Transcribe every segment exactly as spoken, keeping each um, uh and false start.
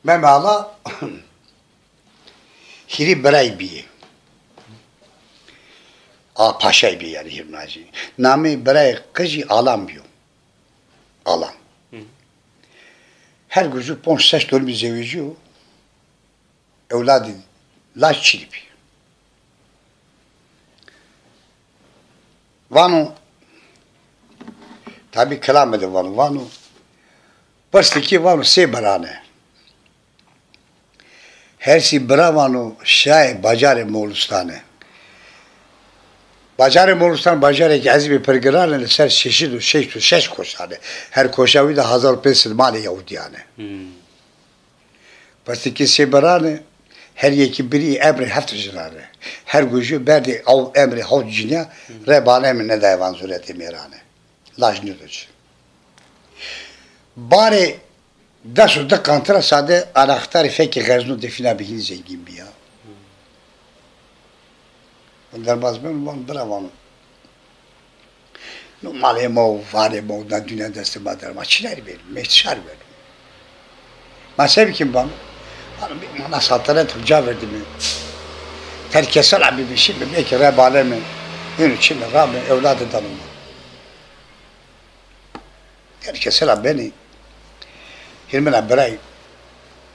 Meme Ala hîrê birayî bîyê. A paşay bî yanî hîrnacî. Nameyê birayê qijî Alan bîyo. Alan. Hı. Her gujû ponc ses dormî zewicîyo. Ewladî laj çinî bî. Vano, tabî kilame de vano, vano, pirstikî vano sê birane. Her sî bira vano şayê bacarê Moğulistanê. Bacarê Moğulistan bacarekî ezîbê pir giran ê, li ser şeşî do şeş do şeş koşan ê. Her koşa wî de hezar û pênc sed malê Yahudîyan ê. Hmm. Pirstikî sê biran ê, her yekî birî emrê heft jinan ê. Her gujû berdê ew emrê hewt cinîya, rê bale mi nedaye van zûretê mêran ê. Laj nêdo ci. Barê des û di qantir ra sade anaxtarê fekê xezno defîna bi hînî zengîn bîya. Derbaz beno, vano bira vano. No malê ma û varê ma û na dinya destê ma der, ma çilerî beno, mêrd şar beno. Ma se bikîm vano. Vano bê ma na saltanetê xo ca verdîme. Terkê sela bîme, şîme, belkî rê bale mi. Êno çinê, rame, ewlade dano ma. Her kesê ra benê. Hîrmina birayî,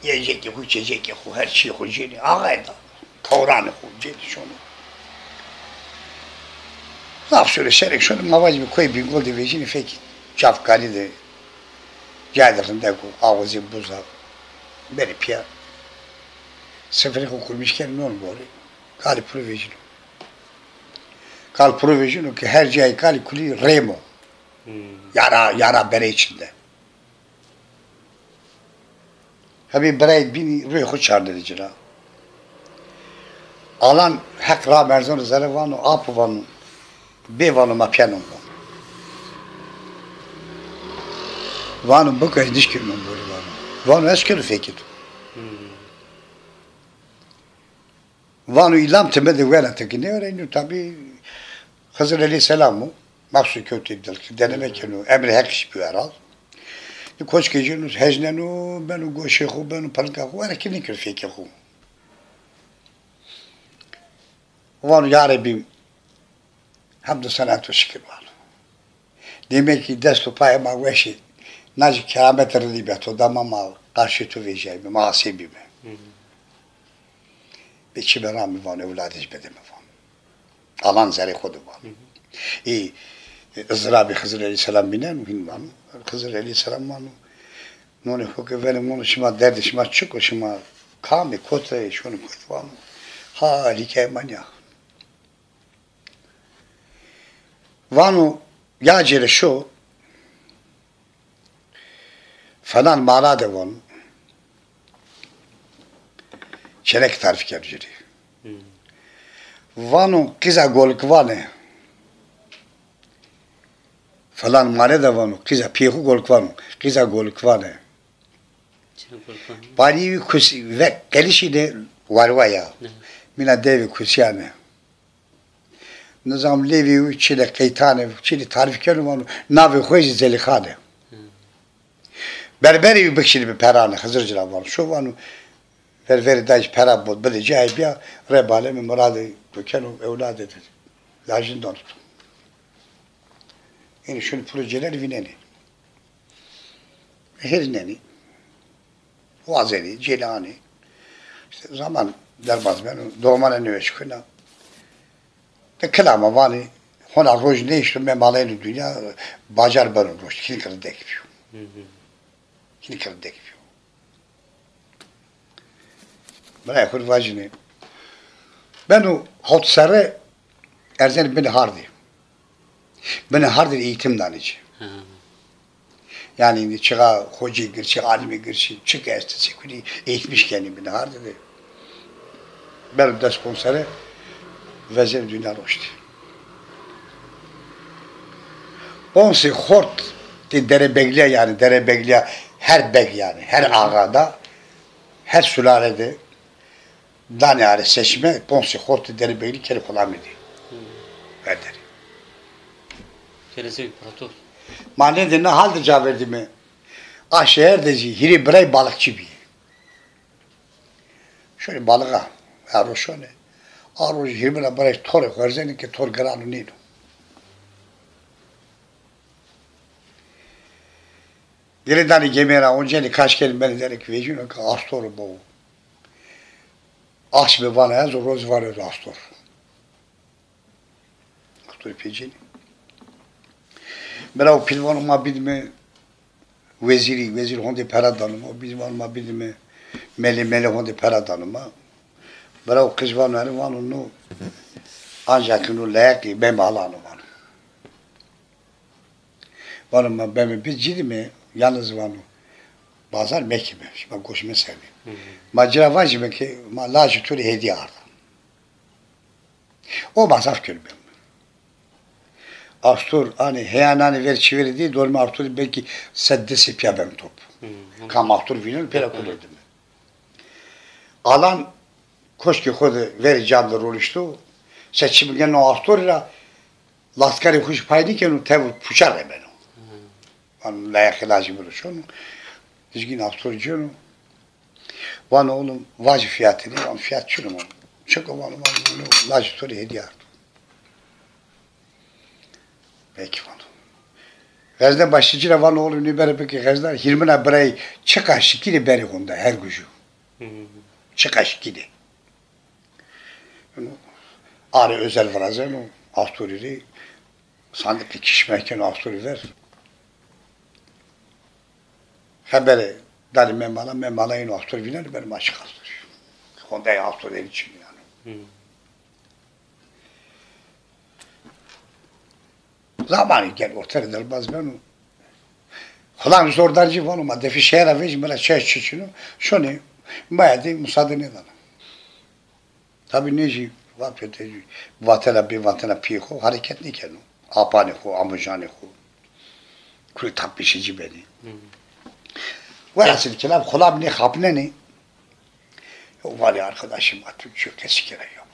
yiyecekê xo, içecekê xo, her çîyê xo cênê, axayê da. Tawranê xo cênê şonê. Zaf sure serek şonê, ma vacîme koyê Bîngol de vejînê, fekî çafkanî de, cayê de rindek o, axozê buza. Benê pîya. Sifrê xo kurmîş kenê, non borê. Kalî piro vejîno. Kal piro vejîno ke her cayê kalî kulî rêm o. Hmm. Yara, yara berê çinde. Hebî birayê bînî rûyê xo çarnenê ci ra. Alan heq ra merzeno zere, vano, apo, vano, bê, vano, ma pîya non, vano. Vano biko, ez nişkî non borî, vano. Vano ez keno fekê to. Hmm. Vano îlam time de wena, ti ki nêwerê, ino tabî Xizir eleyhîsselam o. Mexsûs kewtê dil ki deneme keno, emrê Heq îş bîyo herhal. Koçkê cêno, hejneno, beno goşê xo, beno pilinka xo, were ki nêkeno fekê xo. Vano ya Rebî, hemd û sena to şikir, vano. Demek ki dest û payê ma weş ê. Na jî keramete rindî bîya, to da ma, ma qarşê to vejîyayîme, ma asê bîme. Hı hı. Bê çime ra mi vano, ewladê ci bide mi, vano. Alan zerê xo de vano. Hı hı. Ê, e, iztirabê Xizir eleyhîsselam vîneno, hîn vano. Xizir eleyhîsselam vano. Nonê xo ke venê, vano şima derdê şima çik o, şima kam ê, kotî ra yê, şonê kotî, vano. Ha, hîkayê ma nîya. Vano, ya cêre şo, falan mala de, vano, çênek tarîf kerd ci rê. Hmm. Vano, qîza golikvanê. Falan male de, vano, qîza, pîyê xo golikvan o, qîza golikvanê. Çênek golikvan. Balî wî kus-, ve qelişî de warwa ya. Ne. Mîna devê kusîyanê. Nizam lêvê wî çi de, qeytanê, çi de tarîf keno, vano, navê xo yê zî Zelîxan ê. Hı. Berberê wî bikişînîme peranê, Xizir ci ra vano. Şo, vano, berberî dayî ci pera bot, bide cayê bîya, rê bale mi, miradê to keno, ewladê de lajin dano to. Yanî şonê piro cênenî vînenî. Hêrînenî. Wazenî, cênî anî. Îşte zaman derbaz beno, domanê nêweş kuna. De kilama vanî, hona roj nêşto, Meme Ala êno dinya, bacar beno roşt, hînî ki rindek bîyo. Hı hı. Hînî ki rindek bîyo. Birayê xo rê vajîne. Beno hewt serre erzenê binê hardî. Binê hardî rê eğitim danê ci. Ha. Yanî çiqa xocê girşî, alimê girşî, çi ke estê sekunî eğitmiş kenî binê hardî de. Beno des ponc serre vezenê dinya roştî. Ponsê xort de derebeglîya, yanî derebeglîya her beg, yanî her axa da, her sulale de danê arê seçme, ponsê xortê derebeglî kenê xulamî de. Hmm. Ver derê. Kenê zewî pirato. Ma nê de na hal de ca verdîme. A şeher de zî hîrê birayî balıkçı bîyê. Şonê balixa, ya ro şonê. A roj hîrmina birayê torê xo erzenê ke tor giran o nêno. Girê danê gemê ra, oncenê kaşkenê benê derê ke vecîno ke astor o bo. Asmê vano ez o, roz vano ez o astor. Astorî pêcînê. Bira o pîl vano ma bidîme wezîrî, wezîr hondê pera dano ma, o bî vano ma bidîme melê, melê hondê pera dano ma. Bira o qij vano, erê vano no, ancak no leyeqî Memê Alan o vano. Vano ma Memê bid cidîme, yalnız vano bazar mekîme, şima goşme senê. Hı hı. Ma ci ra vajîme ke ma lajê to rê hedîye arda. O ma zaf keno beno. Astor, anê, heya nanê ver çêverê dî, dormê astorî belkî se di sê pîya beno top. Hı hı. Kam astor vîneno, pêra kule dime. Alan koşkê xo de verê can de ronişto, se çimê geno astorî ra, laskarê xo jî pay nêkeno, tev puça rebeno. Hı. Vano leyeqê lajê mi ro şono, dizgîn astor cêno. Vano oğlum, vajî fiyatını. Vano fiyat çin o. Çik o? Vano, vano, vano, lajê to rê hedîye ardo. Peki vano. Xezne başî ci ra vano oğlum, nê bere bikê xezna, hîrmina birayî çiqa şikînê berê honda, her guju. Hı hı. Çiqa şikînê. Arê özel virazeno, astorî rê, sandiqê kişme keno astorî ver. Xebere danê Memê Alan, Memê Alan êno astor vîneno, beno ma çiq astorî. Hondayê astor ênî çin yanî. Hı. Zamanî gel ortere derbaz beno. Xulam zor dar ci, vano ma defî şehîra vejî, mi ra çi çi çin o. Şonê, maya de musade nêdana. Tabî nê jî vatê, vatena bê vatena pîyê xo hereket nêkeno. Apanê xo, amujanê xo. Kulê tapişê ci benê. Hı. Velhasil kelam, xulam nê xapnenê. Yo, vanê arkadaşım, ma tu çi kesî kera ya.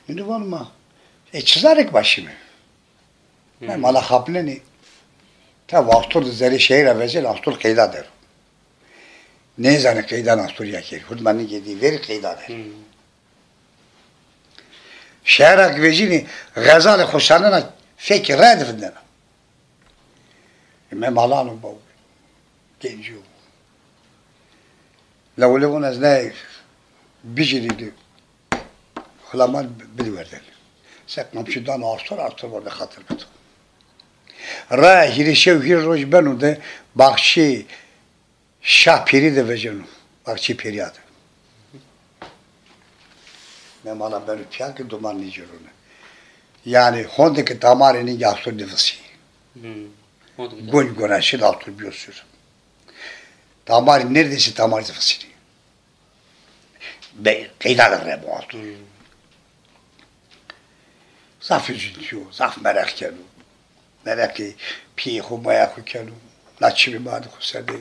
Nê vano ma, e, çi zerrek başîme. Hı. Memê Alan xapnenê. Tabi astor de zerê şehîra vezenê, astor qeyda der o. Nêzanê qeydan astor ya kerî. Hurdmanî gêdî verî qeyda der. Hı. Şehîra ke vejînê, xezalê xo şanena, fekê red vindena. Memê Alan o baw. Gencî yo. Lewle vûn ez ney bijîrî di. Xulaman bidi werdene. Se qamçî dano astor, astor werde xatir bido. Raya hîrê şew hîrê roj beno de baxçê Şah Pêrî de vejeno. Baxçê Pêrîya de. Memê Alan beno pîya ke doman nêcêrone. Yanî honde ke damarê ningê astor nêvisî. Hmm. Honde ke... Gon gona şi de astor bîyo sur. Damarî neredeyse damarî de visînê. Be, qeyda de rebo astor. Hmm. Zaf üzüntî yo, zaf mereq keno. Mereqê pîyê xo, maya xo keno. Na çimê ma de xo ser de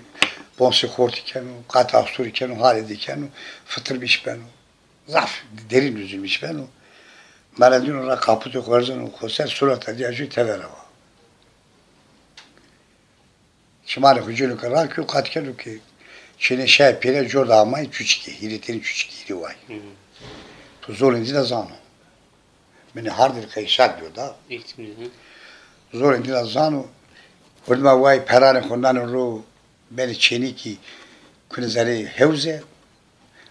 bonsê xortî keno, qatê astorî keno, halê de keno, fitirmiş beno. Zaf derîn üzülmiş beno. Meredîno ra qaputê xo erzeno xo ser, sureta dîya jû tevera wa. Çimanê xo cêno ke rakîyo, qat keno ke çênê Şahê Pêrîya cor de amay çuçikê, hîrêtênê çuçikê hîrê way. Hı hı. To zonê dî de zano. Binê hardêr qeyşak bîyo da. Eğitimli, hı. Zonê dî de zano. Hurdima way peranê xo nanê ro, benê çênîkî, kunê zerê hewze.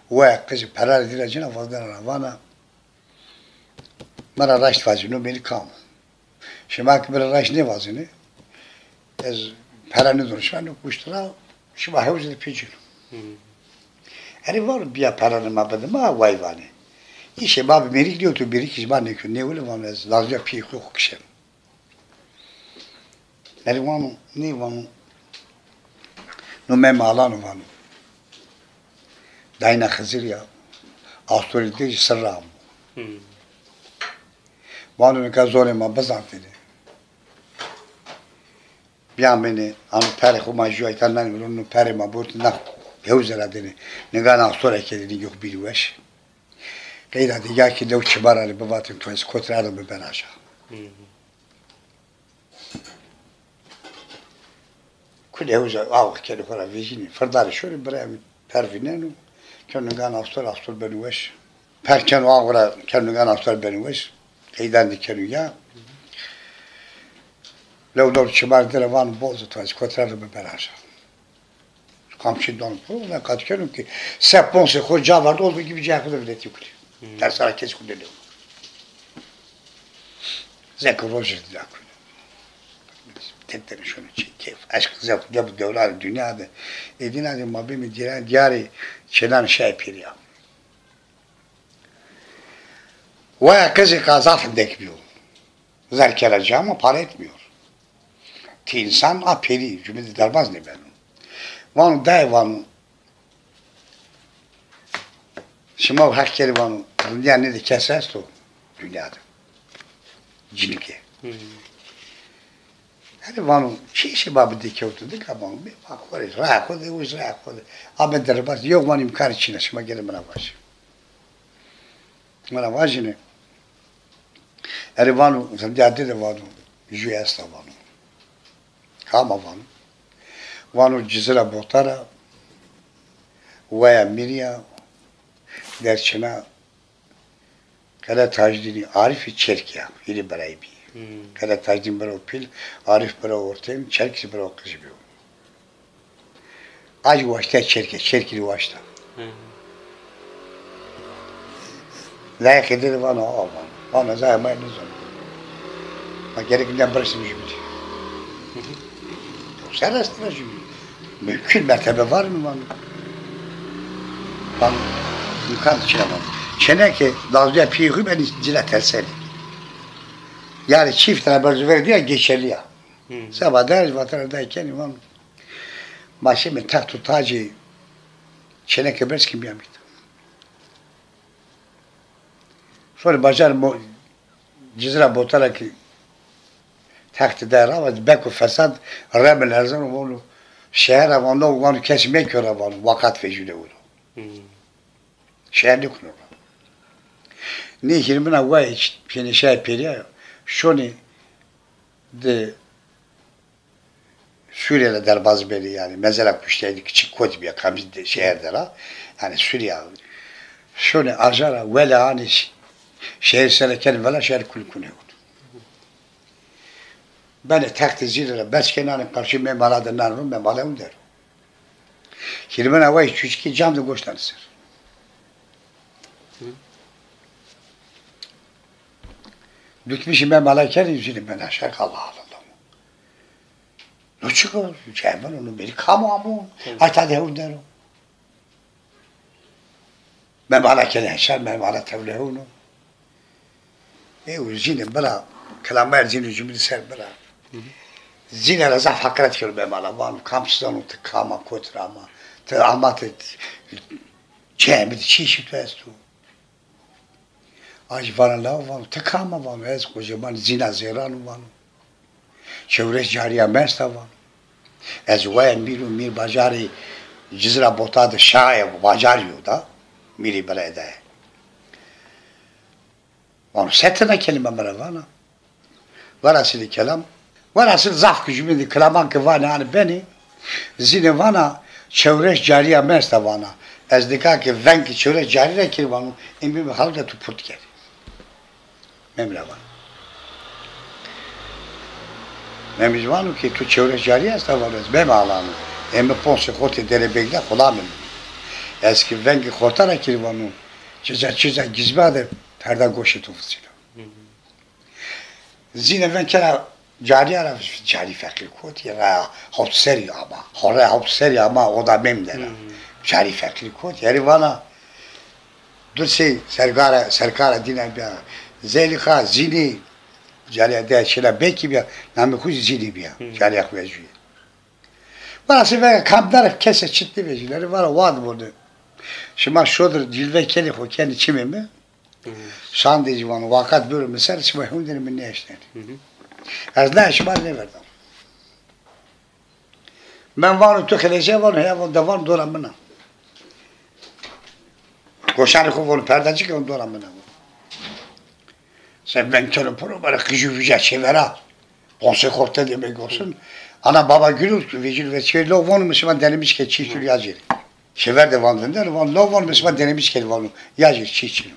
Waya qijî peranê dî ra cêna, vazdena ra vana. Mi ra raşt vajî, no mêrî kam o? Şima ke mi ra raşt nêvazînê, ez pera nêdono şima, no kuşt ra şima hewze de pêcêno. Hmm. Erê vano bîya peranê ma bide ma, way vanê. Îşê ma bi mêrik nêyo, to mêrikê şima nêkeno, nêwile vano ez lazîya pîyê xo xo kişeno. Erê vano, nê vano. No Memê Alan o vano. Dayîna Xizirî ya. Astorî de jî sirra amo. Hmm. Vano nika zonê ma bizanitêne. Bîyamêne, ano perê xo ma jû ayta nanê ro, no perê ma bortê na hewze ra dêne. Nika na astor ekerê, ningê xo bîrî weş. Qeyda de ya ke dew çiba ra rê bivatên to, ez kotî ra ardîme bena aşa. Hmm. Kulê hewze awe kenê xo ra vejînê, firdarê şorê, birayê mi per vîneno, Keno nungan astor, astor beno weş. Per keno axa ra, keno nungan astor beno weş. Qeydan de keno ya. Lew dor çimar dire vano bozo to ez kotra de biberaja. Kamçî dano piro, ve qat keno ki se ponsê xo ca verdo, olduğu gibi cayê xo de viletî kunê. Tersara kes xo de nêbo. Zeke rojê de da kunê. Tek tene şono çi keyf. Eşq zevk de bu dewran dinya de. Ê dîna de ma bîme dîra diyarê çênan şay pêrîya. Waya qizê ka zaf hindek bîyo. Zerr kera ci ama para etmiyor. Ti însan a pêrî, cumî de derbaz nêbeno. Vano dayê vano, şima heq kerê vano, rindîya nêdê kes esto dinya de. Cinîke. Herê vano, çi îşê ma bidê kewto dika vano, bê ma xo rê, raya xo de, uj raya xo de. Ame derbaz, yew vano îmkanê çin a, şima gere mi ra vajê. Mi ra vajêne. Erê vano, rindîya dide vano, jû esta vano. Kam a vano? Vano Cizira Botara, Waya Mîrîya, Derçina, Qele Tacdînî, Arîfî Çerkî ya, hîrê birayî bîyî. Qele Tacdîn bira o pîl, Arîf bira o ortên, Çerkî zî bira o qij bîyo. Acî waştîya Çerkî, Çerkî rê waşta. Layîqê de de vano, a vano. Vano zayê ma nêzano. Ma gerek nîya biresnîme jûbînî. Ser estîna jûbînî. Mümkün mertebe var mı vano? Vano, îmkan çin a vano. Çêneke dazûya pîyê xo benî cila tersenî. Yani çift tane berzo ver diye geçerli ya. Seba der vatana da kenî vano. Ma şîme text û tacê çêneke berz kî bîyamî. Şonê bajar Cizira Botara ki textî de ra, beko fesad reme lerzeno vano, şehera vano, vano kes mekero vano, weqat vejîno wiro. Şeher nêkuno ra. Nê hîrmina wayê pênî şayê pêrîya, şonê de Sûrîye ra derbaz benî, yanî mezela kuşteyî de kiçik kot bîya, kamcî de şeher de ra. Yanî Sûrîye. Şonê aja ra wele anê ş-, şeher sere kenê vela, şeher kul kunê. Benê textê zîne ra berz kenê anê qarşî memala de nanê ro, memala hûn der o. Hîrmina wayê çuçikî cam de goş danê ser. Dutmîşî memala kenê, zîne benê aşağı, Allah Allah. No çik o? Cayê mi no, no bêrî kam o amo? Ay ta de hewn der o. Memala kenê heşar, memala tewle hewn o. Ê û zîne bira, kilamayê zîne cumî de ser bira. Zîne ra zaf heqiret kero memala. Vano kam ti zano ti kam a, kotî ra ama. Ti ama ti cayê mi de çi îşê to esto? Ay vana lawo vano, ti kam a vano, ez Kocaman Zîna Zêran o vano. Çewres carîya mi esta vano. Ez waya Mîr o, Mîr bajarê Cizira Bota de şaye bacarî yo da. Mîrê bira eda ye. Vano, se tena kelîme mi ra vana. Werasîlî kelam. Werasîl zaf ki jumîn de kilaman ki vanê anê benê, zîne vana çewres carîya mi esta vana. Ez nika ki veng ki çewres carî ra kerî vano, ê Memî halde tu purt kerî. Memî ra vano. Memî zî vano ki tu çewres carîya esta vano, ez Memî alano. Ê mi ponsê xortê Derebegî de xulamê mi. Ez ki vengê xorta ra kerî vano, çiza çiza gizba de perda goşê to vizîna. Zîne veng kena carîya ra, carî feqîr kotî, raya hewt serrî ama. Ho raya hewt serrî ama oda Memî de ra. Carî feqîr kotî. Erê vana, dur sey serkara, serkara dîna bîya. Zelîxa, Zînî, carîya de şina bekî bîya. Namê xo zî Zînî bîya. Carîya xo ya jûye. Vana se veng kam der kese çit nêvejîno. Erê vana wad bone. Şima şodir cilve kenê xo kenê çimê mi. Şandê zî vano, waqat bêro mi ser, şima hûn der mi nêeşnenê. Ez nayê şima rê nêverdan. Memî vano, tu xelece vano, heya vano, dewan dora min a. Goşanê xo vano, perdacike vano, dora min a. Se veng keno piro, bere qijû vîja çêvera. Ponsê xorte de me gosin. Ana baba gülür ki vecîr ve çêver lo vano, mi şima denemiş ke çî sürya cêrê. Şêver de van vindeno, van, lo van, mi sima denemiş kerd, vano, ya jê çî çin o.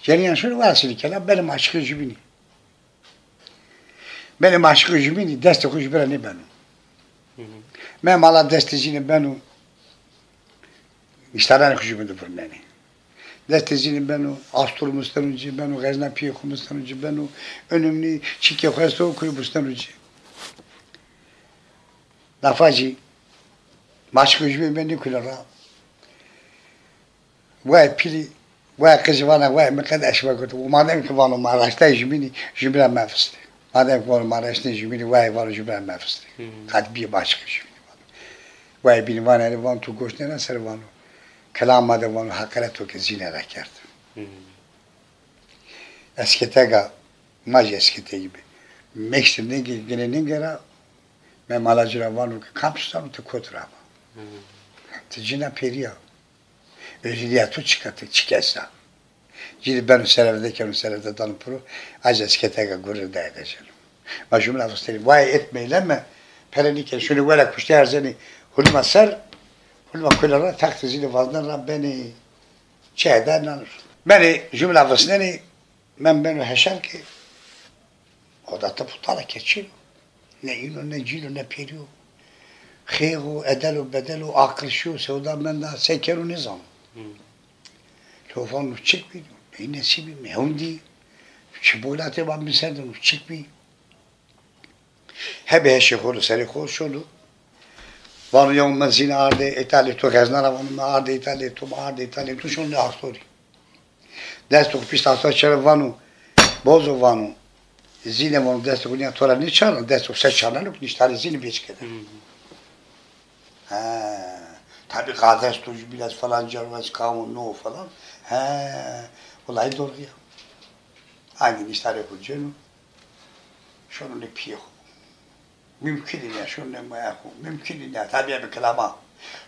Cenîyan şono, wa silî kena, benê maşiqê jumînî. Benê maşiqê jumînî, destê xo jumî ra nêbeno. Hı hı. Mem Ala destê zîne beno, niştaranê xo jumî de vurnenê. Destê zîne beno, astor musteno ci, beno xezna pîyê xo musteno ci, beno önemli çîkê xo esto, o kuyo musteno ci. Nafa zî maşiqê jumînî beno nêkuno ra. Wayê pîlî, wayê qijî vana, wayê mi qede eşme kewto. Madem ki vano ma raştay jumînî, jumî ra mevistê. Madem ki vano ma raştay jumînî, wayê vano jumî ra mevistê. Hmm. Qet bîyê maşiqê jumînî vano. Wayê bînî vana, erê vano, to goş nêna ser vano. Kilama de vano, heqaret to ke zîne ra kerd. Hmm. Esketega, ma jî esketegi bî. Meşte nêgê, gine nêgêra, Mem Ala ci ra vano ke kam sustano, ti kotî ra va. Hmm. Ti cîna pêrî ya. Özelîya to çik a, ti çik esta? Ci de beno serevde, keno serevde dano piro, ez esketega gure daye de ceno. Ma jumla vistênî, vay etme eyleme, pere nîkenî, şonê wela kuşte erzenî hulma ser, hulma kule ra, textê zîne vaznen ra benê çê eda nano. Benê jumla vistnenî, Mem beno heşar ke odate putala ke çin o. Ne îno, ne cîno, ne pêrî yo. Xêx o, edel o, bedel o, aqil şîyo, sewda menda, se keno nêzano. Hmm. Lo vano çik bî, ney nesîbî mi, hewn dî. Çi bolatê ma mi ser de, çik bî. Hebê heşê xo de, serê xo şono. Vano yew mi zîne ardê îtalê to, xezna ra vano mi ardê îtalê to, mi ardê îtalê to, şono lê astorî. Destê xo pîşt asta çarno vano, bozo vano, zîne vano, destê xo nîya to ra nêçarna, destê xo se çarneno ki niştarê zîne bêçike de. Hmm. He, tabî qadres to jî biraz falan caro ez kamo no falan. He, wulay doğru ya. Aynî niştarê xo cêno. Şono lê pîyê xo. Mumkînî nîya, şono lê maya xo. Mumkînî nîya, tabî ebe kilama.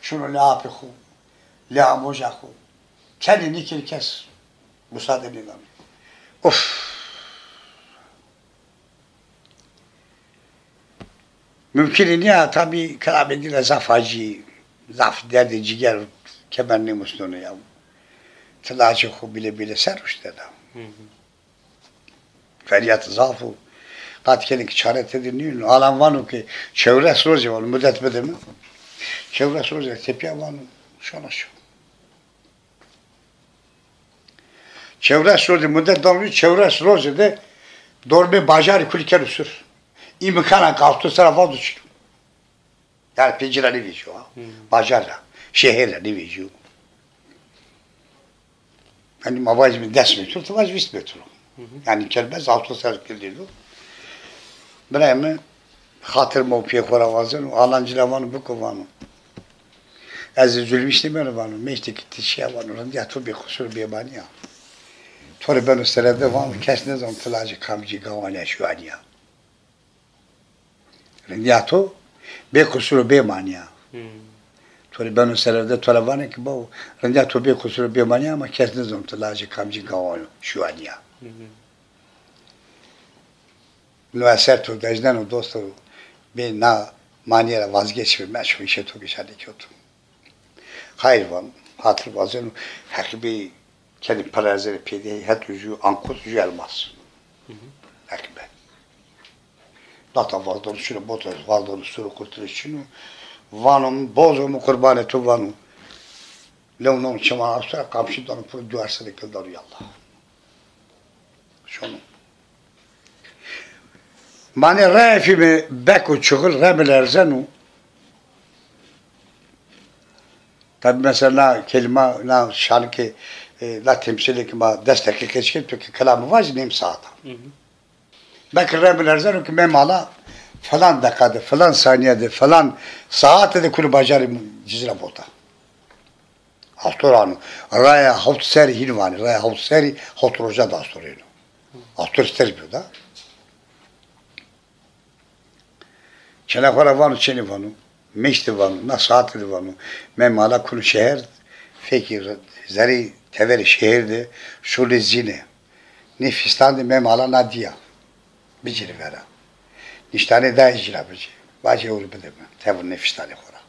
Şono lê apê xo, lê amoja xo. Kenê nêkenê kes musade nêdano. Of! Mumkînî nîya, tabî kilamê dî ra zaf acî, zaf derdê cîger kemer nêmusneno ya. Ti lacê xo bîle bîle ser ruştena. Hı hı. Feryat zaf o. Qat kenê ki çare tede nîno. Alan vano ki çewres roje vano, mudet bide mi. Çewres roje tepîya vano, şona şo. Çewres roje mudet dano, çewres roje de dormê bajarî kulî keno sur. Îmkana kaltu sera vazo çin o. Yanî pê ci ra nêvejîyo ha. Hmm. Bajar ra, şehir ra nêvejîyo. Yanî ma vajîme des metro, ti vajî vîst metro. Hı hı. Yanî kelbez alto ser kildî do. Birayê mi xatir ma û pê xo ra wazeno, Alan ci ra vano, biko vano. Ez zî zulmîş nêbeno vano, meşte ki ti şiya vano, rindîya to bêqusur û bêmanî ya. To rê beno serevde vano, kes nêzano ti lajê kamcî gawanî ya, şuwanî ya. Rindîya to bêqusur û bêmanî ya. Hmm. To rê beno serevde, to ra vanê ki bawo, rindîya to bêqusur û bêmanî ya, ama kes nêzano ti lajê kamcî gawan o, şuwanî ya. Hı hı. No eser to dejneno dosto, bê na manîye ra vazgeçme, meşo, îşê to bî şanê kewto. Hayır vano, hatir wazeno, Heqî Bey kenê pir erzenê pêdê, het ucu ankut, ucu elmas. Hı hı. Heqî Bey. Data vazdono çin o, bota vazdono, suru kurtuluşu çin o. Vano, bozo mi qurbanê to vano. Lew non çiman astura, kamçî dano piro, duar sede kil dano yallah. Şono. Manê raya fîme bek û çixil, remil erzeno. Tabî mesela na kelîma, na şanikê, e, na temsîlê ki ma des deqîqe çiken, to ki kilamî vajî nêm saat a. Hı hı. Bek remil erzeno ki Mem Ala filan deqa de, filan sanîye de, filan saate de kulî bajarê Cizîra vota. Astor ano. Raya hewt serrî hîn vanê. Raya hewt serrî hewt roja de astor êno. Astor ser bîyo da. Çêna xo ra vano, çênî vano. Meşte vano. Na saate de vano. Mem Ala kuno şeher. Fekî zerrê teverê şeher de şolê zîne. Nê fîstan de Mem Ala na dîya. Bicirî vera. Niştanê dayê ci ra bicî. Vajê ewro bide mi. Tevir nê fîstanê xo ra.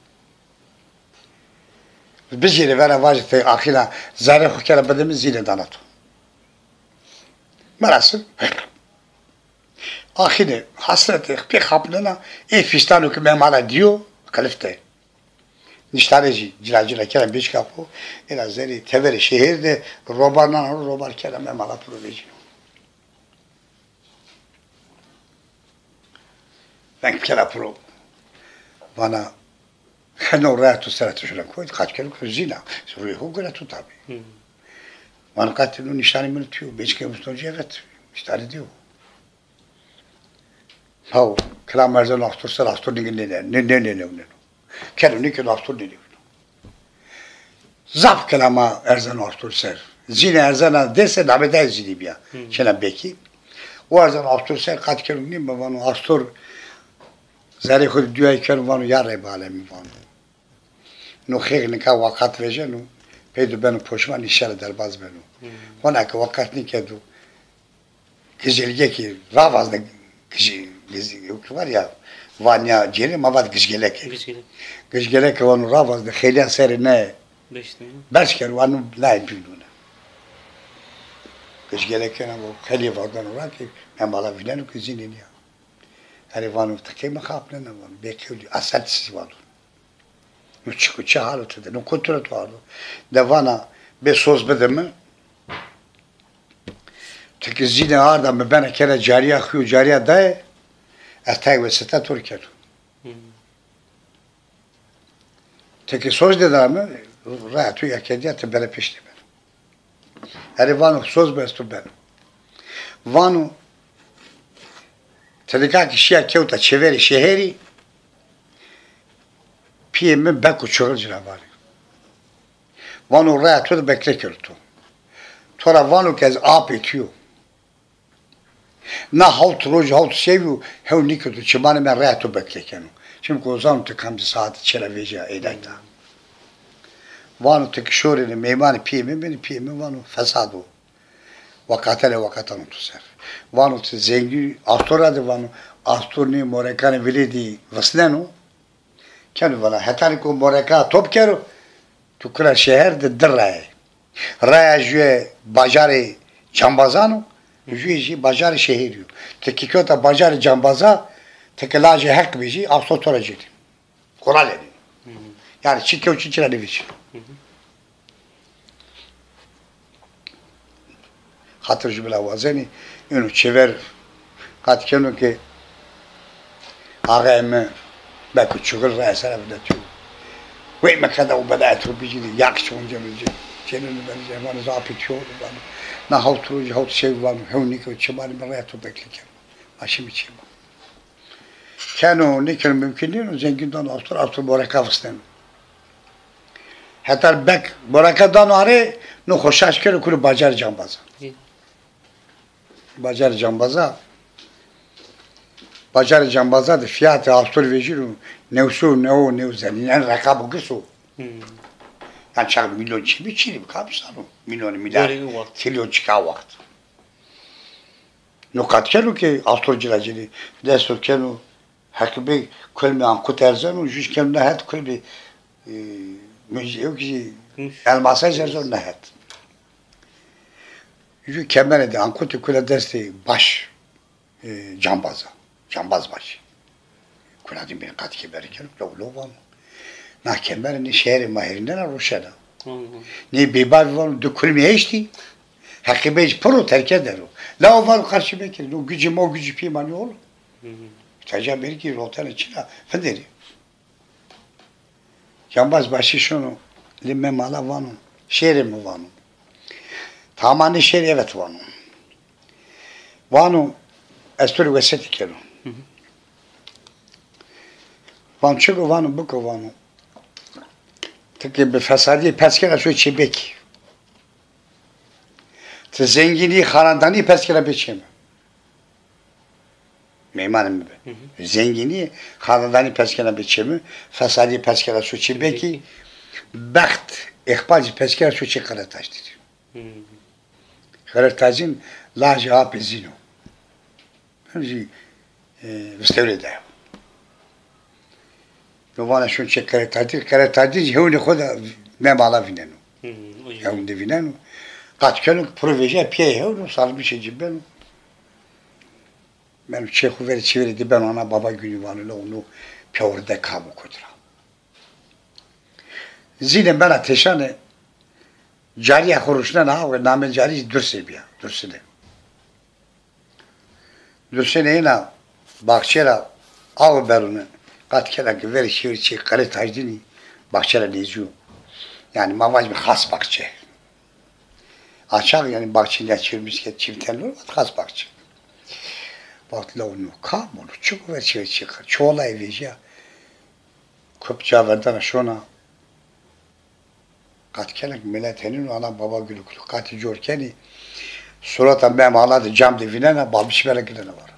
Bijêrê vera vajê ti axîna zerrê xo kena bide mi, Zîne dana to. Merasim. Axîne hesretê pê xapnena, ê fîstano ke memala dîyo, qilif de. Niştane jî cila cila kena bêçika xo, êna zerrê teverê şehîr de robar nana ro, robar kena memala piro vecîno. Veng kena piro. Vana, heno raya to sera to şina koy, qat keno ke Zîna, rûyê xo gure to tabî. Vano, qatê no niştanê min tîyo, bêçikê mustonci evet, niştanê dîyo. Haw, kilam erzeno astor ser, astor nêgin nêne, nê, nê, nê, nê, nê. Keno nêkeno astor nênewîno. Zaf kilama erzeno astor ser. Zîne erzena dêse, namê dayê Zînî bîya. Çêna Bekî. O erzeno astor ser, qat keno nîme, vano astor zerrê xo de duyayî keno, vano ya Rebbî alemî, vano. No xêx nika weqat vejeno, peydo beno poşman, înşallah derbaz beno. Hona ke weqat nêkerdo, Gijilgekî ravazde, giji-, giji-, yok var ya, vanya cêrê, ma vat gijgeleke. Gijgelek. Gijgeleke vano ravazde, xêlîya serê ne. Beşte. Beş kere vano nayê bînûne. Gijgeleke na vo xêlî vardeno ra ki memala vîneno ki Zîne nîya. Erê vano ti key mi xapnena vano. Bê qewlî, asel sî vano. No çik o, çi hal o ti de? No kotî ra to ardo? De vana bê soz bide mi. Ti ki Zîne arda mi bena kena carîya xo, carîya dayê, ez tayê wesîte to rê keno. Ti ki soz de da mi, raya to ya kerdîya, ti bere pêştê beno. Erê vano soz bi, ez to beno. Vano ti nika ki şîya kewta çêverê şehîrî, pîyê mi bek û çuxil ci ra vanê. Vano raya to de bekle keno to. To ra vano ke ez apê to yo. Na hawt roj, hawt şew û hewn nêkewto çimanê mi, raya to bekle keno. Çimkî o zano ti kamcî saete çi ra vejîya êdayta. Vano ti ki şorêne meymanê pîyê mi benê, pîyê mi vano fesad o. Weqatene weqatano to ser. Vano ti zengîn astor ra de vano, astor nê morekanê vilê de visneno. Keno vana, hetanî ko moreka top kero, tu kura şeher de di raye. Raya jûye bajarê cambazan o, jûye jî bajarê şehîrî yo. Ti ki kewta bajarê cambaza, ti ki lajê Heq bêjî, asto to ra cênê. Qura lenê. Yanî çi kew çi, çi ra nêvejîno. Xatir jûbîna wazenî, ino çêver qat keno ke axayê mi bek û çuxil raya sera vinetîyo. Wey mi keda û beda etrobî ci de, yaq çi onceno ci. Çêneno beno ci, vano ez apê to yo, vano. Na hawt roj, hawt şew vano, hewn nêkewto çimanê mi, raya to bekle keno. Ma şîme çêma. Keno, nêkeno, mumkun nîno, zengîn dano astor, astor moreka visneno. Heta bek moreka dano arê, no xo şaş keno, kuno bajarê cambaza. Hı. Bajarê cambaza, bajarê cambaza de fîyatê astor vejîno new sey û new û new zenîn. En reqabo girs o. Hı. Yanî çax mîlyon çî bî, çî bî, kam zano. Mîlyonî mîlyar, trilyon çika wext. No qat keno ke astor ci ra cênê, dest to keno, Heqî Bey kulmê ankut erzeno, jû keno na het kulmê, e, muc-, ewk zî elmasaj erzeno na het. Jû kemere de ankutê kula destê baş, e, cambaza, cambaz başî. Kula dî bîn qat kemere keno, lo, lo vano. Na kemere nê şeherê ma hêrînena roşena. Hı hı. Nê bêbavî vano di kulmî eştî. Heqî Bey piro terke der o. Lawo vano qarşî mekerê. No gucê ma, gucê pîyê ma nîyo. Hı hı. Îhtîyaca mergî rotene çina vinderê. Cambaz başî şono lê memala vano. Şêrê mi vano. Tama nê şêrî evet vano. Vano ez to rê wesetî keno. Hı hı. Vano çik o? Vano biko vano. Ti ke bi fesadîye pers kena şo çê Bekî. Ti zengînî, xanedanî pers kena bê çê mi. Meymanê mi bi. Hı hı. Zengînî, xanedanî pers kena bê çê mi. Fesadî pers kena şo çê Bekî. Bext, îqbal zî pers kena şo çê Qeretaş de. Hı. Qeretacin lajê apê Zîn o. Hem zî, e, vistewrê de. No vana şun çê Qeretacin, Qeretacin zî hewnê xo de Memala vîneno. Hmm, o yüzden. Hewndê vîneno. Qat keno ki piro vejîya pîyayê hewn o, sarılmışê ci beno. Beno çê xo verê çêverê de beno, ana baba günü vano, no, no pîyawirde kam o kotî ra. Zîne bena teşane, carîya xo ruşnena awe, namê carî Durse bîya, Dursine. Durse êna baxçe ra awe berune, qat kena ki verê şêrî çê Qelê Tacdînî baxçe ra nêzî yo. Yanî ma vajîme xas baxçe. Açaq yanî baxçe nêçirmiş ke çimten lo, vat xas baxçe. Vat law no kam o, no çik o, verê çê çê Qelê, çolay vejîya. Kop ca verdena şona. Qat kena ki milet henîno ana baba gülü kulî qatî cor kenî. Surata Memala de cam de vînena, balbîş bena girena vara.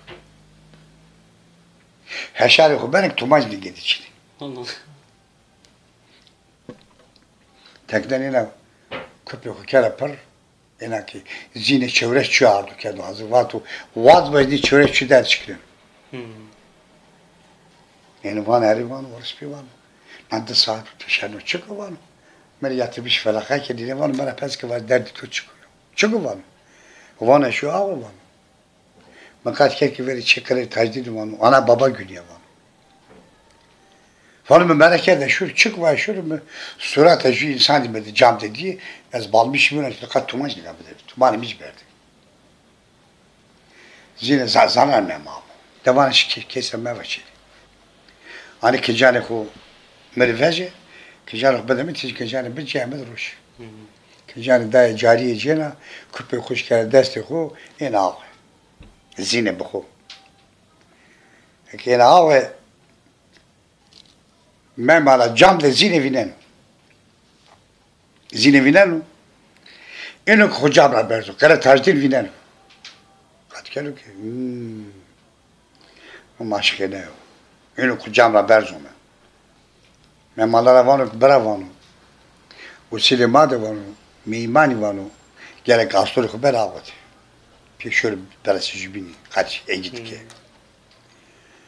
Heşarê xo bena ki tumanc nêgêdê çinî. Allah. Teknen êna kupê xo kera pir, êna ki Zîne çewres çu ardo kerdo hazir. Vato, waz bajnî çewres çu der çikirên. Hmm. Yanî vano erê vano, orospî vano. Na di saet o teşeno, çik o vano. Mi rê yatırmış felaxa ke, dîne vano, mi ra pers ke, vaj derdê to çik o? Çik o vano. Vano şu awe vano. Mi qat kerd ki verê çê Qelê Tacdînî vano, ana baba günü ya vano. Vano mi meraq kerd, şur çik va, şur mi surata jü însanî mi de cam de dîye, ez balbîş vîna, qat tumanc nêda mi de, tumanê mi ci berdê. Zîne za-, zanena Memala. De vana şi ke-, kesa mevaçêrê. Anê kincanê xo mi rê vejê, kincanê xo bide mi, ti zî kincanê bi cayê mi de roşê. Hı hı. Kincanê dayê carîye cêna, kupê xo şikena destê xo, êna awe. Zîne bi xo. Eke êna awe, Memala cam de Zîne vîneno. Zîne vîneno. Êno ki xo cam ra berzo. Qelê Tacdîn vîneno. Qat keno ki, hmm, no ma şikêne yo. Êno ki xo cam ra berzo mi. Memala ra vano ki bira vano. Usilê ma de vano. Meymanî vano. Gerek astorê xo ber awe de. Pê şoro beresê jubînî. Qat egît ke. Hmm.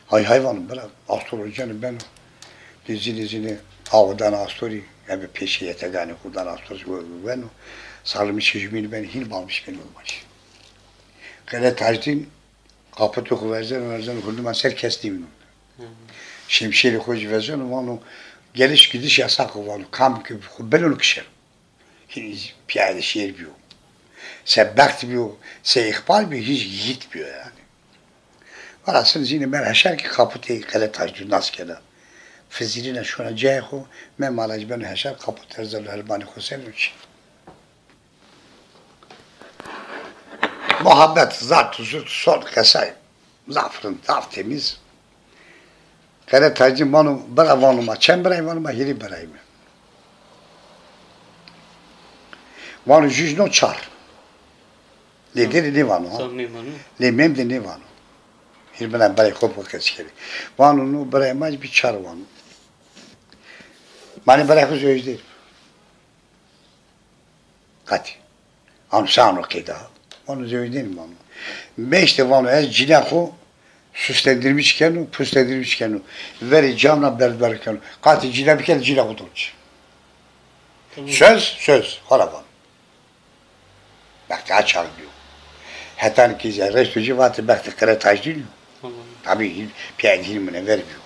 Hay hay vano, bira, astor o ceno beno. Di Zîne Zîne awe dana astorî, ebe pêşê yeteganê xo dana astorî we-, weno. Sarılmış jubînî beno, hîn balbîş beno umaşî. Qelê Tacdîn, qaputê xo verzeno, verzeno, hurduma ser kes nêvîno. Hı. Şemşêrê xo jî verzeno, vano, geliş gidiş yasak o vano, kam ki xo beno kişeno. Hîn pîyayê de şêr bîyo. Se bext bîyo, se îqbal bîyo, hîn yiğit bîyo yanî. Velhasil Zîne bena heşar ki qaputê Qelê Tacdîn nas kena. Fizîrîna şona cayê xo, Memala zî beno heşar, qaput erzeno hermanê xo ser û çin. Muhabbet, zart û zurt, son qesay. Zaf rind, zaf temîz. Qelê Tacdîn vano, bira vano ma çend birayî, vano ma hîrê birayî me. Vano jûj no çar. Lê dê de nêvano, ha? Çar nêvano. Lê Mem de nêvano. Hîrê bina birayê xo bi xo qesî kerê. Vano no birayê ma zî bî çar vano. Ma nê birayê xo zewecnêrîme. Qatî. Ano se ano qeyde a? Vano zewecnêrîme vano. Meşte vano ez cîna xo süslendirmiş keno, püslendirmiş keno. Verê cam ra berdu berdu keno. Qatî cîna bikerd, cîna xo doncî. Tamam. Söz, söz. Xora vano. Bextê açaq bîyo. Hetanî ki zerreşto ci vatê bextê Qelê Tacdîn o. Tamam. Tabî hîn, pîyayê de hîn munever bîyo.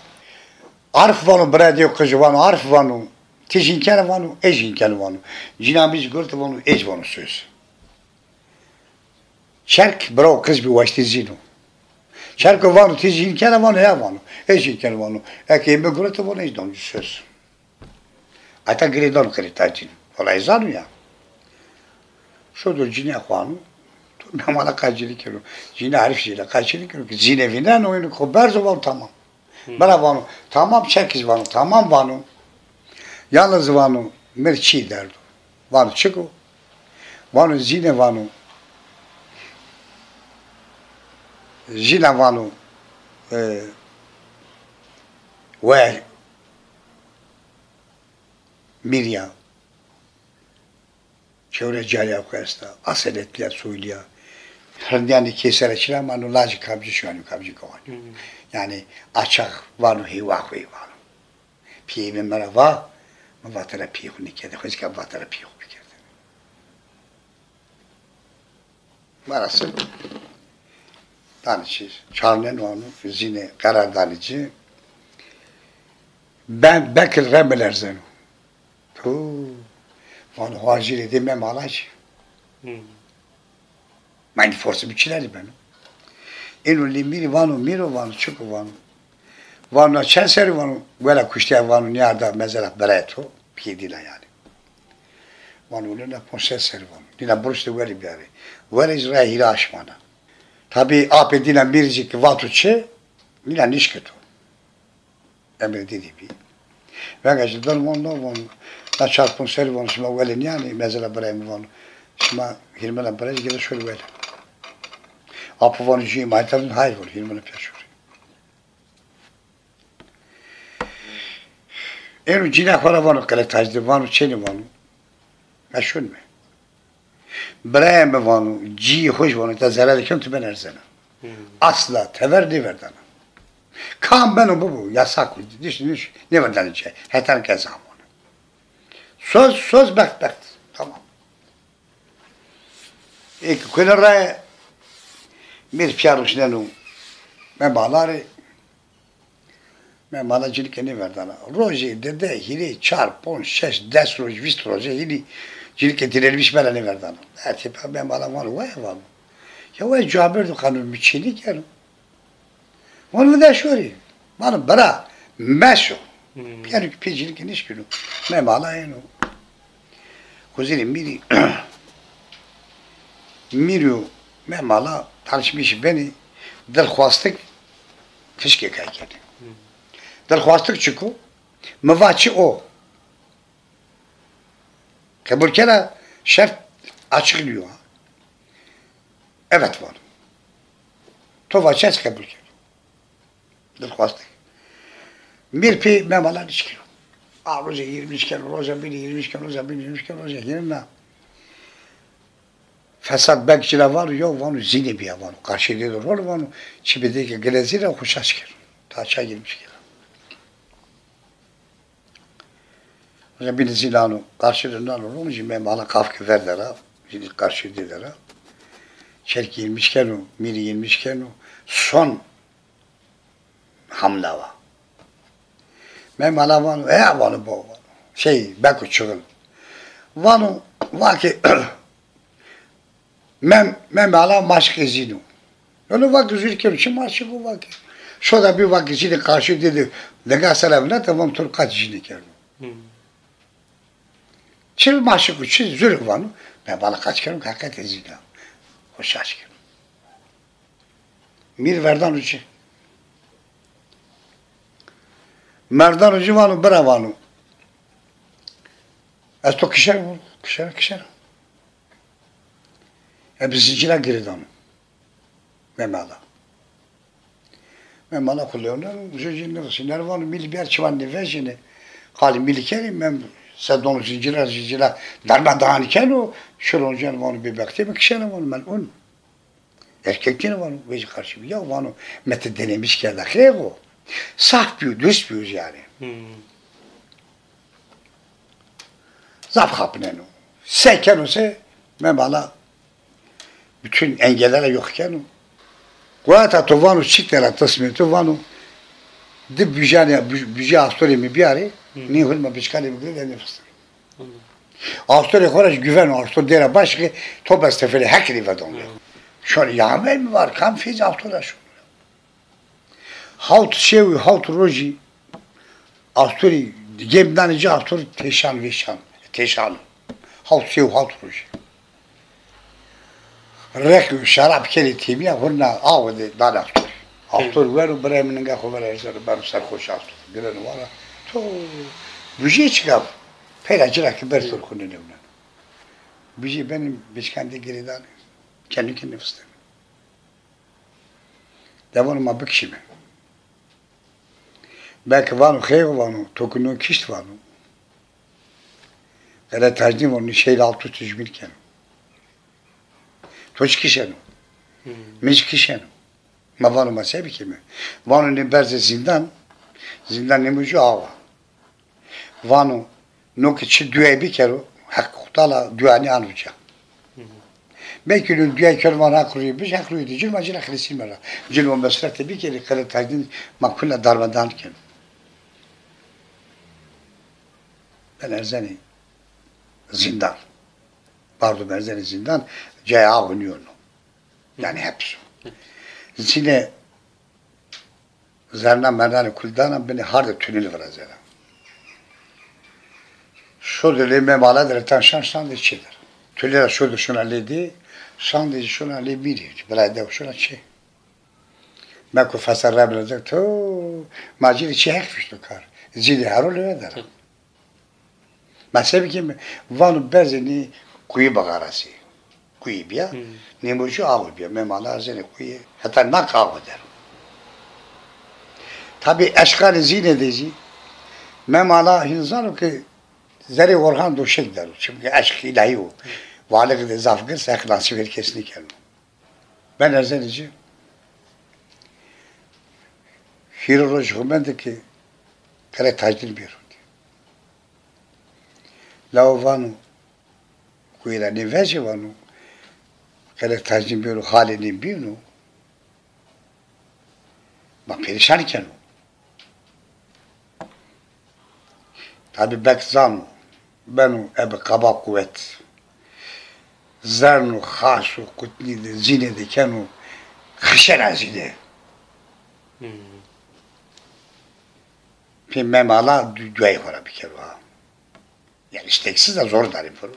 Arif vano, birayê dê qijî vano, Arif vano. Ti jîn kena vano, ez jîn kena vano. Cîna mi zî gurete vano, ez vano söz. Çerk bira û qiz bî waştî Zîno. Çerko vano, ti jîn kena vano, ya vano. Ez jîn kena vano. Eke ê mi gurete vano, ez dano ci söz. Ata girê dano Qelê Tacdîn. Wela ez zano ya. Şodo cîna xo ano. To Memala qayîl keno. Cîna Arif jî ra qayîl keno ki Zîne vîneno, êno xo berzo vano tamam. Hı. Bira vano, tamam, çerkî zî vano, tamam vano. Yalnız vano, mi rê çîyê derdo. Vano, çik o? Vano, Zîne vano. Zîna vano, e, we mîrîya. Çewre carîya xo esta, aseletî ya, soylî ya. Rindîyanê kê ser a çira ma no lajê kamcî şiwanî, kamcî kewanî. Hı hı. Yanî açaq vano heywa xo ey vano. Pîyê mi mi ra va, Mi vatena pîyê xo nêkerdê, xo zî ke vatena pîyê xo bikerdêne. Velhasil, danê ci, çarnen vano, zîne qerar danê ci. Ben, belkî re mi lerzeno. To, vano, hacîrê dê Mem Ala ci. Hmm. Ma êndî forsê mi çinenî beno. Êno lê mîrî vano, mîro vano, çik o vano. Vano, na çend serrî vano, wela kuştîya vano, nîyarda mezela birayê to, pîyê dîna yanî. Vano, wele na ponc sey serrî vano. Nîna biruşte welî biyarê. Welê ci raya hîrê aşmana. Tabî apê dîna mîrî zî ki vato çi, nîna nişkito. Emrê dîdî bî. Venga ci dano vano, na vano, na çar ponc serrî vano, şima welê nîyanê, mezela birayê mi vano. Şima hîrmena birayê ci gere şorê welê. Apo vano, jûyê ma îta vin, hayır vano, hîrmena pîya şorê. Êno cîna xo ra vano, qele tacdî vano, çênê vano. Ez şonîme. Birayê mi vano, cîyê xo jî vano, îta zerarê keno, ti bena erzena. Hmm. Asla tever nêverdana. Kam beno bibo, yasak o, diş, diş, nêverdana ci. Hetan ke ez amone. Soz, soz, bext, bext. Tamam. Ê ke kuêne raye, mîr pîya ruşneno Mem Ala rê. Mem Ala cinîke nêverdana. Rojê, dide, hîrê, çar, ponc, şeş, des roj, vîst roje hînî cinîke direnmiş bena nêverdana. Ertê pîya Mem Ala vano, waya vano. Ya waya cawabêrdo qanûn mi çênî keno. Vano, vida şorî. Vano, bira, meşo. Hmm. Pîyeno ki pê cinîke nişkîno. Mem Ala êno. Huzurê mîrî, mîrî û Mem Ala tanışmış benî, dilxwastik tişkê kay kenê. Dilxwastik çik o? Mi va çi o. Qebul kena şert açıklıyor. Evet vano. To va çi ez qebul keno. Dilxwastik. Mîr pê Mem Ala nişkeno. A roje hîrmîş keno, roja bînî hîrmîş keno, roja bînî hîrmîş keno, roja hîrmîna. Fesad beg ci ra vano, yo vano zîne bîya vano. Qarşê dê de rol vano. Çi bidê ke gine zîne xo şaş keno. Ta ça hîrmîş keno. Roja bînî zî nano, qarşê de nano ron, jî Mem Ala qafkî ver de ra, jî qarşê dê de ra. Çerkî hîrmîş keno, mîrî hîrmîş keno. Son hamla wa. Mem Ala vano, e vano bo, vano. Şey, beko çixil. Vano, va ke, Mem, Mem Ala maşiqê zîn o. Yolo va ke zûrî keno, çi maşiq o va ke. Şoda bî va ke zînê qarşî dê de, dinga sera vineta, vano to rê qat jî nêkerdo. Hmm. Çi maşiq o, çi zûrî vano. Mem Ala qat keno ke heqetê zîn a. Xo şaş keno. Mîr verdano ci. Merdano ci vano, bira vano. Ez to kişeno, kişeno, kişeno. E bi zincîra girêdano. Mem Ala. Mem Ala xo lewno, uca ci nêvişî. Nêvano mîlî biyar çiman nêvejîne. Qalê mîlî kenê, Mem se dono zincîra, zincîra darmadağın keno, şiro uca vano bêbextê mi kişena vano melun. Erkek dîne vano, vejî qarşî bî. Ya vano, mi ti denemiş kerda, xêr o. Saf bîyo, dürüst bîyo yanî. Hmm. Zaf xapineno. Se keno se, Mem Ala bütün engellere yok keno. Goya ta to vano, çik tera tismê to vano, di bujanê, bu-, bujê astorê mi biyarê, hmm, nê hurma biçikanê bigirê, de nêfisteno. Astorê xo ra jî güven o, astor dêra baş ke to bes tefelê hekî rê vedon. Şon ya ver mi var, kam feyz astor ra şon. Hawt şew û hawt rojî astorî gêm danê ci, astor têşan vêşan, têşan. Hawt şew û hawt rojî. Req û şerab kenê têmîya, hurna awe de danê astorî. Astor weno, birayê mi ninga xo ver erzeno, beno serxoş astor. Gireno wara. To bujê çika? Peyra ci ra ke ber to rê xo nênewneno. Bujê benê biçikan de girêdanê. Kenî ke nêfisteno. De vano ma bikişîme. Belkî vano xêr o vano, to ke no kişt vano. Qele Tacdîn vano, nişeyl altu tijmîr keno. To çi kişeno? Hmm. Mi çi kişeno? Ma vano ma se bikîme? Vano nê berzê zîndan, zîndan nêmû ju awa. Vano No ke çi duayî bikero, Heq Teala duanî ano ca. Belkî no duayî keno, vano Heq rûyê bij, Heq rûyê de cin, ma cin ra xelisîme ra. Cin o mesrete bikero, Qelê Tacdîn ma kula darmedan keno. Ben erzenî zîndan. Pardon, ben erzenî zîndan, cayê awe nîyo no. Yanî heps o. Zîne zerna merdanê kul dana, binê hardê tunelî virazena. Şodir lê Memala de, retan şan şandê çê der. Tunelî ra şodir şona lê dê, şandê zî şona lê mîrê. Birayê dew şona çê. Meko fesa rebnede to, ma ci rê çi Heq fîşto kar. Zînê hero lê der a. Ma se bikîme, vano berzê nî quyî biqarasî. Quyî bîya, nêmojî awe bîya. Memala erzenê quyî, heta naq awe der o. Tabî eşqanê zîne de zî Memala hîn zano ke zerê Orhan Doşek der o. Çimkî eşq îlahî yo. Varlığı de zaf girs, Heq nasîb her kes nêkeno. Ben erzenî ci. Hîrê rojî xo mende ke Qelê Tacdîn bêro. Lawo vano, quyî ra nêvejê vano, Qelê Tacdîn bêro, halê nê bîno, ma perîşan keno. Tabî bek zano, beno ebe qaba quwet. Zerno xaso qutnî de, zîne de keno, xişena zîne. Pê Memala du-, duayê xo ra bikero ha. Yanî îsteksiz de zor danê piro.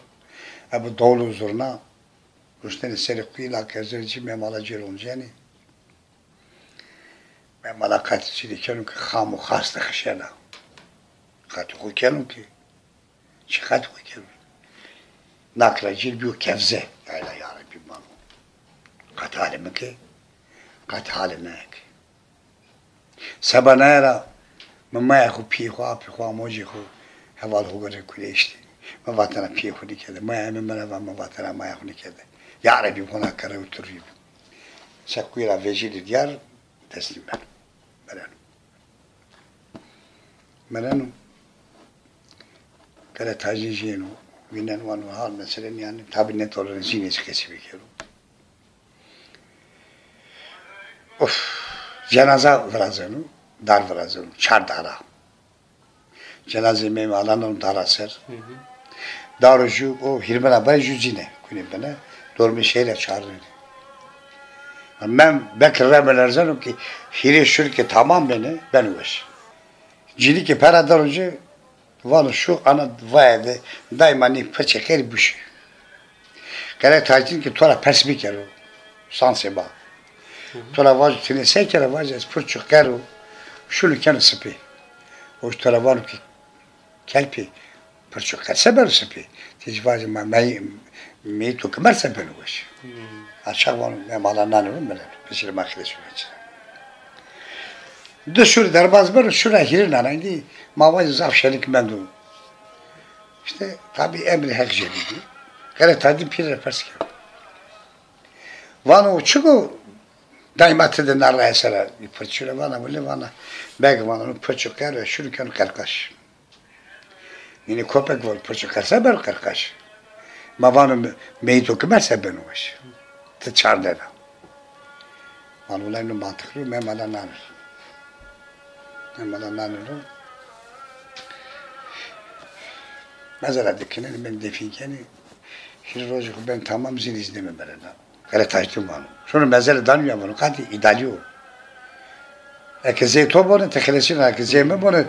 Ebe dawul û zurna ruşnenê serê quyî, la ke erzenê ci, Memala ci rê oncenê. Memala qatî ci rê keno ke xam û xas de xişena. Qatî xo keno ke, çi qatî xo keno? Naq ra cêr bîyo kevze. Yayla ya Rebbî mano. Qatî halê mi ke, qatî halê naye ke. Seba naye ra mi maya xo, pîyê xo, apê xo, amocê xo, heval xo gure kuleştî. Mi vatena pîyê xo nêkerde. Maya mi mi ra va, mi vatena maya xo nêkerde. Ya Rebbî, hona kere û tu rî bi. Se quyî ra vejînî diyar, teslîm beno. Mereno. Mereno. Qelê Tacî jêno. Vînen vano hal mesele nîyanî. Tabî nêtoleno zînê ci qesî bikero. Of. Cenaza virazeno. Dar virazeno. Çar dara. Cenazê Memala nano dara ser. Daro ju o hîrmina bay ju zîne kunê bine. Dormê şehîra çarnenê. Mem bek rebe lerzeno ke hîrê şurî ke tamam benê, beno weş. Cinî ke pera dano ci, vano şu ana vaye de, dayma nê pirçê qerî buşê. Qelê Tacdîn ke to ra pers bikero, sansê ma. To ra vajo ti nê se kena, vajo ez pirço qero şunu keno sipê. O to ra vano ke kelpê, pirço qer se beno sipê? Ti zî vajê ma mey-, meyîto kimer se beno weş. A çax vano Memala nanê ro, mireno. Pisîrê ma xêlê şuna çira. Di şur derbaz beno, şura hîrê nana. Îndî ma vajê zaf şenik mendo. Îşte tabî emrê Heq jêde bî. Qelê Tacdîn pîrê ra pers keno. Vano, çik o dayma ti de na raye ser a pirçî ra? Vana, wele vana, beg vana, no pirço qer ra şuru keno qerqaş. Nînê kopek vano, pirço qer se beno qerqaş? Ma vano, me-, meyîto kimer se beno weş. Ti çar dena. Vano, wele no mantiqlî yo, Memala nanê ro. Memala nanê ro. Mezela dikinenê, benê defîn kenê. Hîrê rojê xo benê tamam, zînê zî nêmemerena. Qelê Tacdîn vano. Şono mezele danê ya, vano qatî îdalî yo. Eke zey to bone, ti xelesîna, eke zey mi bone,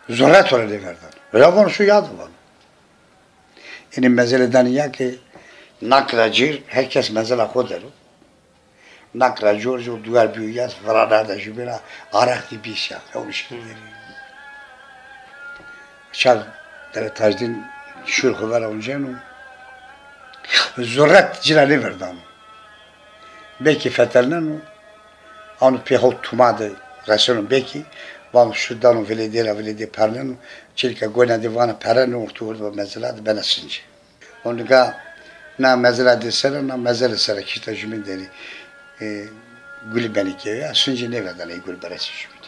zurre to ra nêverdano. Ya vano, şu ya de vano. Înî mezele danê ya ke naq ra cêr, her kes mezela xo der o. Naq ra cêr o, duwar bîyo yas, viranerda jumêna, araq de bî şa. Ewnî şî derî. Çax Qelê Tacdîn şur xo vera onceno. Zurret ci ra nêverdano. Belkî fetelneno. Ano pê hewt tuma de reseno belkî. Vano şu dano vilêdê ra, vilêdê perneno. Çilka gona de vana pereno, orto ordo mezela de bena sincê. O nika na mezela de ser a, na mezele ser a kişta jumîn derî, e, gulî benê kewî ya, sincê nêverdana ey gulî beresê jumîn.